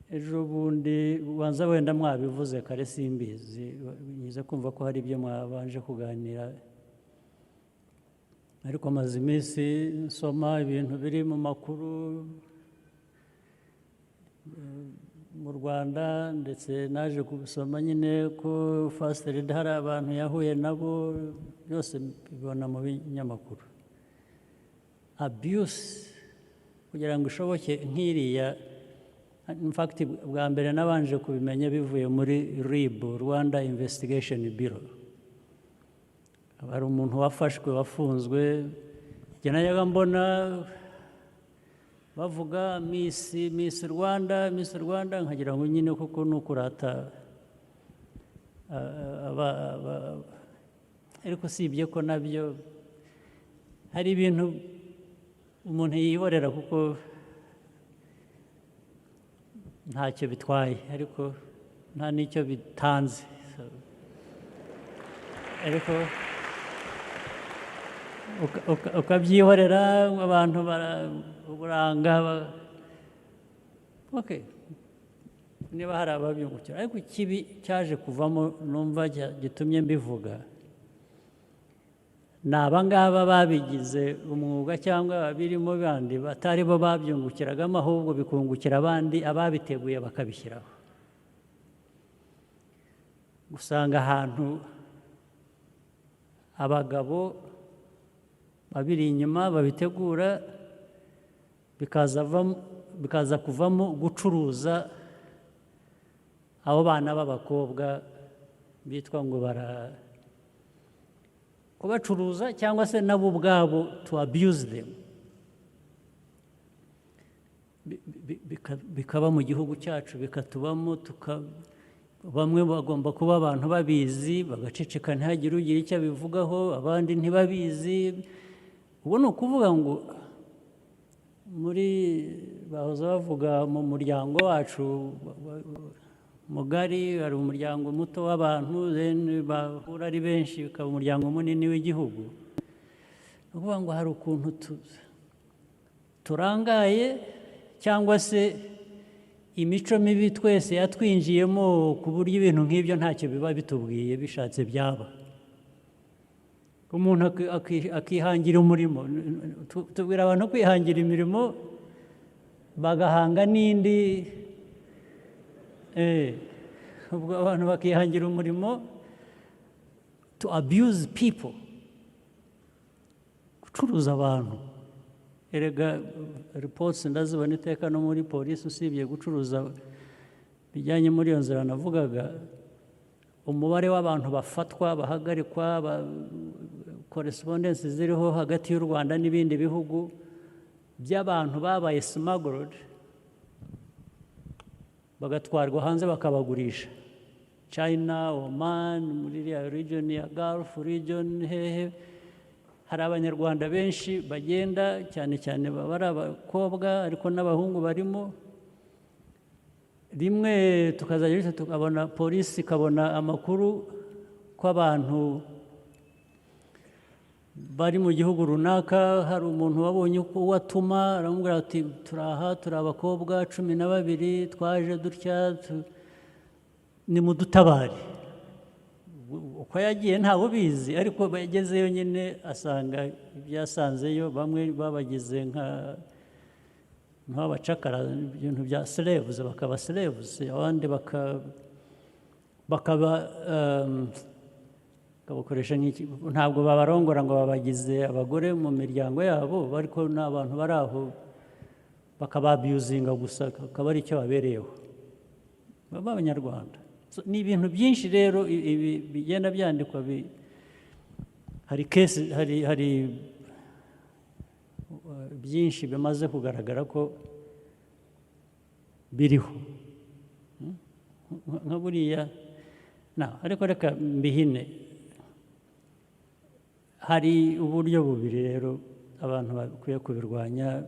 Ejo bundi ubanza wenda mwabivuze kare, simbizi, nyize kumva ko hari ibyo mwabanje kuganira, ariko maze iminsi nsoma ibintu biri mu makuru mu Rwanda, ndetse naje kubisoma nyine ko First Lady hari abantu yahuye nabo, byose bibona mu binyamakuru. Abuse kugira ngo ishoboke nk'iriya, in fact bwa mbere nabanje kubimenya bivuye muri RIB, Rwanda Investigation Bureau. Hari umuntu wafashwe, wafunzwe. Njye najyaga mbona bavuga Miss Rwanda, Miss Rwanda, nkagira ngo nyine koko ni ukurata ariko usibye ko nabyo hari ibintu umuntu yihorera kuko ntacyo bitwaye, ariko nta n'icyo bitanze. So, ariko ukabyihorera, abantu uburanga okay. Niba hari ababyungukira, ariko ikibi cyaje kuvamo numva gitumye mbivuga ni abangaba babigize umwuga cyangwa ababirimo bandi batari bo babyungukiragamo, ahubwo bikungukira abandi, ababiteguye bakabishyiraho. Usanga ahantu abagabo babiri inyuma babitegura, bikaza kuvamo gucuruza abo bana b'abakobwa bitwa ngo bara kubacuruza, cyangwa se nabo ubwabo to abuse them. Bikaba mu gihugu cyacu, bikatubamo, bamwe bagomba kuba abantu babizi bagaceceka, ntihagire ugira icyo abivugaho, abandi ntibabizi. Ubu ni ukuvuga ngo muri bahoze bavuga mu muryango wacu mugari, hari umuryango muto w'abantu, then bahura ari benshi bikaba umuryango munini w'igihugu. Ni ukuvuga ngo hari ukuntu turangaye, cyangwa se imico mibi twese yatwinjiyemo, ku buryo ibintu nk'ibyo ntacyo biba bitubwiye, bishatse byaba. Umuntu akihangira umurimo. Tubwira abantu kwihangira imirimo, bagahanga n'indi. Ubwo abantu bakihangira umurimo to abuse people, gucuruza abantu. Erega reports ndazibona iteka no muri polisi, usibye gucuruza bijyanye muri iyo nzira navugaga, umubare w'abantu bafatwa, bahagarikwa, correspondence ziriho hagati y'u Rwanda n'ibindi bihugu by'abantu babaye smuggled, bagatwarwa hanze bakabagurisha, China, Oman, muri iriya region ya Gulf region, hehe. Hari Abanyarwanda benshi bagenda, cyane cyane baba ari abakobwa, ariko n'abahungu barimo. Rimwe tukazajya bityo tukabona polisi ikabona amakuru ko abantu bari mu gihugu runaka, hari umuntu wabonye uko uwo atuma, aramubwira ati: "Turi aha, turi abakobwa 12, twaje dutya, nimudutabare." Uko yagiye ntawe ubizi, ariko yagezeyo nyine asanga ibyo yasanzeyo, bamwe babagize nk'abacakara, ibintu bya slaves, bakaba slaves, abandi bakaba bakabakoresha nk'iki. Ntabwo babarongora ngo babagize abagore mu miryango yabo, ariko ni abantu bari aho bakababusinga gusa, akaba ari icyo babereyeho, baba Abanyarwanda. So, ni ibintu byinshi rero ibi bigenda byandikwa. Hari case, hari byinshi bimaze kugaragara ko biriho nka buriya na, ariko reka mbihine. Hari uburyo bubiri rero abantu bakwiye kubirwanya.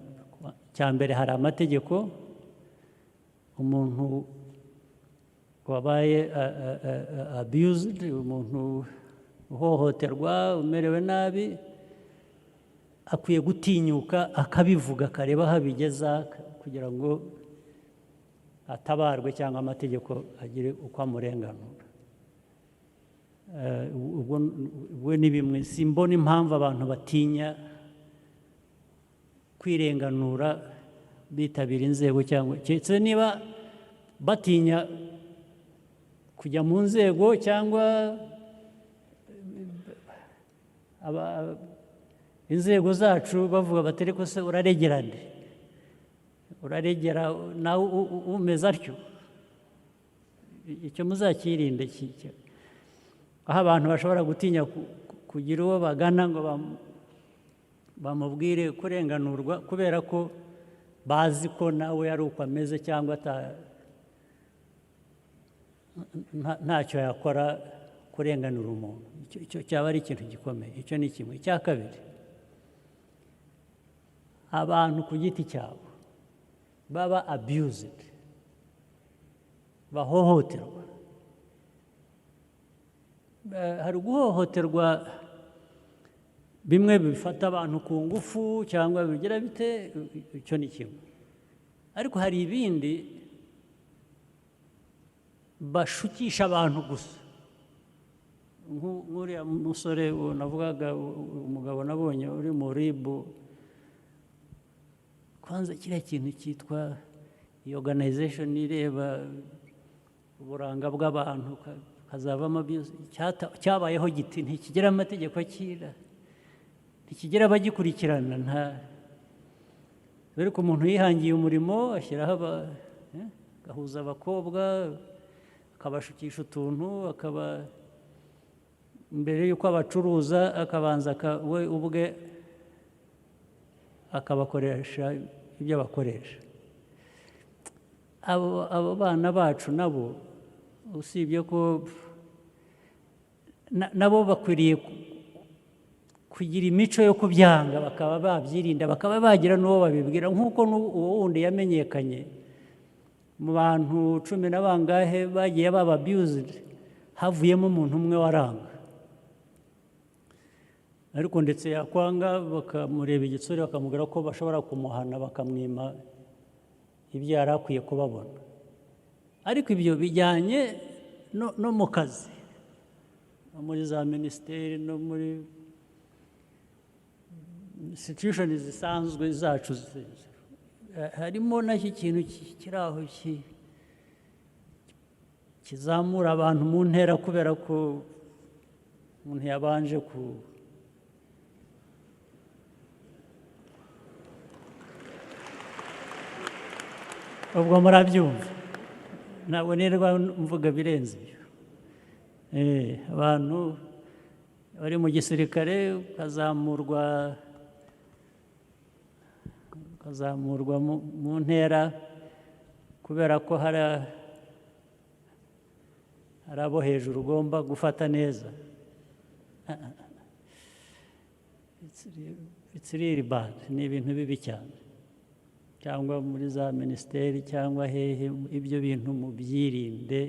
Cya mbere, hari amategeko. Umuntu wabaye abused, umuntu uhohoterwa, umerewe nabi, akwiye gutinyuka akabivuga, akareba aho abigeza, kugira ngo atabarwe cyangwa amategeko agire uko amurenganura. Ubwo ni bimwe simbona impamvu abantu batinya kwirenganura bitabira inzego, cyangwa keretse niba batinya kujya mu nzego cyangwa inzego zacu bavuga bati ariko se uraregera nde, uraregera nawe umeze atyo. Icyo muzakirinde, aho abantu bashobora gutinya kugira uwo bagana ngo bamubwire kurenganurwa kubera ko bazi ko nawe ari uko ameze cyangwa ntacyo yakora kurenganura umuntu. Icyo cyaba ari ikintu gikomeye. Icyo ni kimwe. Icya kabiri, abantu ku giti cyabo baba abused, bahohoterwa. Hari guhohoterwa bimwe bifata abantu ku ngufu cyangwa bigira bite, icyo ni kimwe. Ariko hari ibindi bashukisha abantu gusa. Nk'uriya musore navugaga, umugabo nabonye uri mu RIB, kwanza kiriya kintu cyitwa iyi organization ireba uburanga bw'abantu hazavamo cyabayeho giti, ntikigira amategeko akira, ntikigira abagikurikirana. Nta ariko umuntu yihangiye umurimo ashyiraho agahuza abakobwa, akabashukisha utuntu, akaba mbere y'uko abacuruza akabanza we ubwe akabakoresha ibyo abakoresha. Abo bana bacu nabo, usibye ko nabo bakwiriye kugira imico yo kubyanga, bakaba babyirinda, bakaba bagira n'uwo babibwira, nk'uko uwo wundi yamenyekanye mu bantu 10 na bangahe bagiye baba abused, havuyemo umuntu umwe waranga. Ariko ndetse yakwanga bakamureba igitsure, bakamubwira ko bashobora kumuhana, bakamwima ibyo yari akwiye kubabona. Ariko ibyo bijyanye no mu kazi, no muri za minisiteri, no muri institution zisanzwe zacu, harimo nacyo ikintu kiri aho kizamura abantu mu ntera, kubera ko umuntu yabanje ku ubwo murabyumva, ntabwo nirwa mvuga birenze ibyo. Abantu bari mu gisirikare ukazamurwa mu ntera kubera ko hari abo hejuru ugomba gufata neza. It's really bad, ni ibintu bibi cyane. Cyangwa muri za minisiteri cyangwa hehe, ibyo bintu mubyirinde,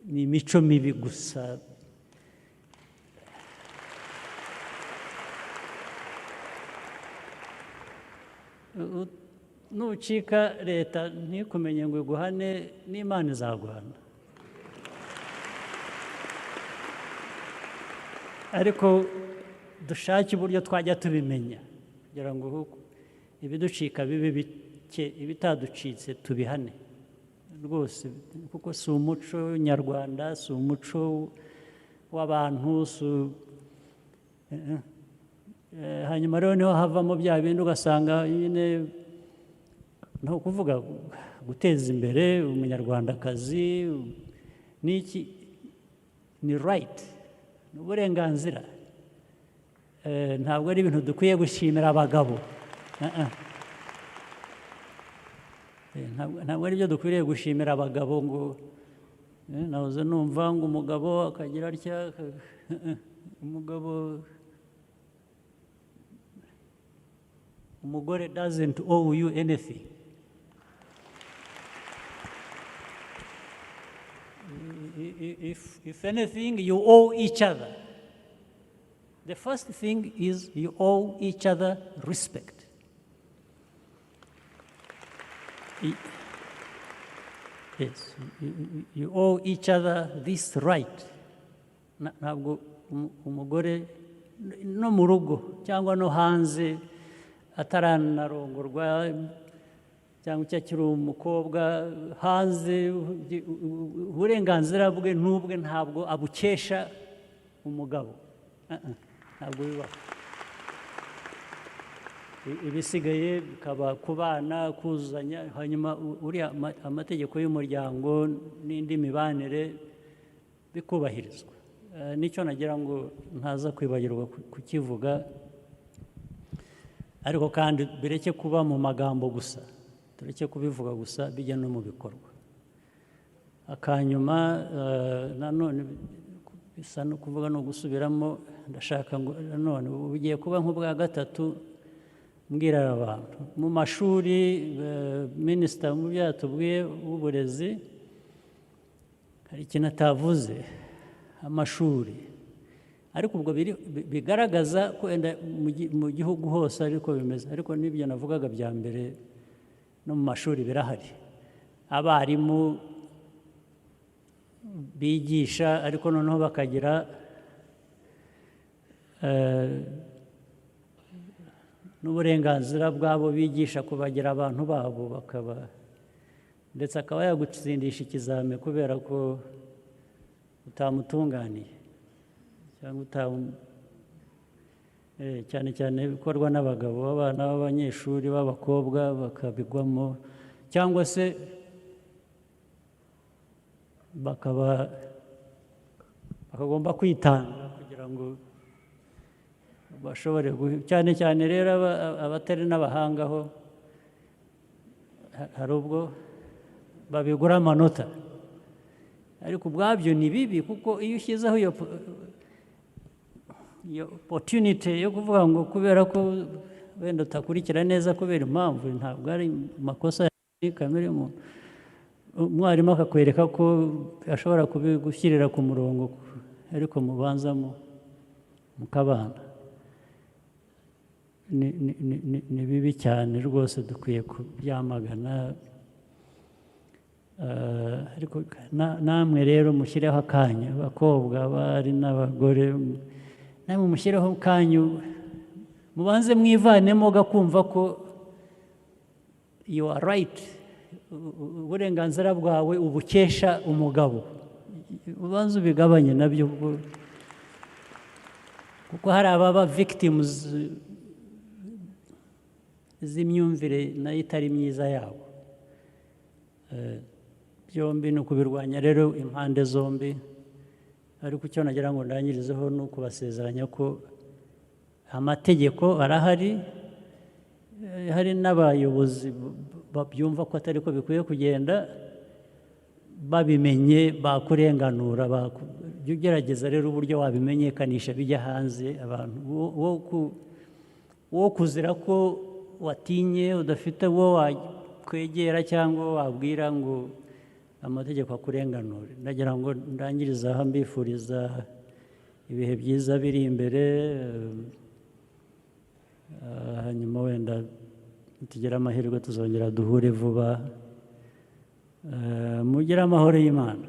ni imico mibi gusa. Nucika leta ntikumenye ngo iguhane, n'Imana izaguhana. Ariko dushake uburyo twajya tubimenya kugira ngo ibiducika bibe bike, ibitaducitse tubihane rwose, kuko si umuco nyarwanda, si umuco w'abantu, si hanyuma rero niho havamo bya bindi ugasanga nyine ni ukuvuga guteza imbere umunyarwandakazi n'iki ni right, ni uburenganzira. Ntabwo ari ibintu dukwiye gushimira abagabo. Ntabwo ari byo dukwiriye gushimira abagabo ngo nahoze numva ngo umugabo akagira atya, umugabo, umugore doesn't owe you anything. If anything, you owe each other. The first thing is you owe each other respect. Yes, you owe each other this right. Ntabwo umugore no mu rugo cyangwa no hanze ataranarongorwa cyangwa icyo akiri umukobwa hanze, uburenganzira bwe n'ubwe ntabwo abukesha umugabo. Ntabwo bibaho. Ibisigaye bikaba ku bana kuzuzanya, hanyuma uriya amategeko y'umuryango n'indi mibanire bikubahirizwa. Nicyo nagira ngo ntaza kwibagirwa kukivuga, ariko kandi bireke kuba mu magambo gusa, tureke kubivuga gusa, bijya no mu bikorwa. Akanyuma, nanone bisa no kuvuga no gusubiramo, ndashaka ngo nanone ubu bugiye kuba nk'ubwa gatatu mbwira aba bantu mu mashuri, minisita mu byo yatubwiye w'uburezi hari ikintu atavuze, amashuri, ariko ubwo bigaragaza ko wenda mu gihugu hose ariko bimeze, ariko n'ibyo navugaga bya mbere no mu mashuri birahari. Abarimu bigisha, ariko noneho bakagira n'uburenganzira bwabo bigisha kubagira abantu babo, bakaba ndetse akaba yagutsindisha ikizami kubera ko utamutunganiye cyangwa cyane cyane bikorwa n'abagabo, abana b'abanyeshuri b'abakobwa bakabigwamo, cyangwa se bakaba bakagomba kwitanga kugira ngo bashobore, cyane cyane rero abatari n'abahanga ho hari ubwo babigura amanota, ariko ubwabyo ni bibi, kuko iyo ushyizeho iyo opportunity yo kuvuga ngo kubera ko wenda utakurikira neza kubera impamvu, ntabwo ari amakosa ya kamere y'umuntu, umwarimu akakwereka ko ashobora kubigushyirira ku murongo, ariko mubanza mukabana, ni bibi cyane rwose, dukwiye kubyamagana. Ariko namwe rero mushyireho akanya, abakobwa, abari n'abagore, namwe mushyireho akanyu, mubanze mwivanemo gakumva ko you are right, uburenganzira bwawe ubukesha umugabo, ubanze ubigabanye nabyo, kuko hari ababa victims z'imyumvire nayo itari myiza yabo. Byombi ni ukubirwanya rero impande zombi, ariko icyo nagira ngo ndangirizeho ni ukubasezeranya ko amategeko arahari, hari n'abayobozi babyumva ko atari ko bikwiye kugenda, babimenye bakurenganura. Jya ugerageza rero uburyo wabimenyekanisha bijya hanze, abantu wo kuzira ko watinye, udafite uwo wakwegera cyangwa uwo wabwira ngo amategeko akurenganure. Ndagira ngo ndangirize aha mbifuriza ibihe byiza biri imbere, hanyuma wenda nitugira amahirwe tuzongera duhure vuba. Mugire amahoro y'Imana.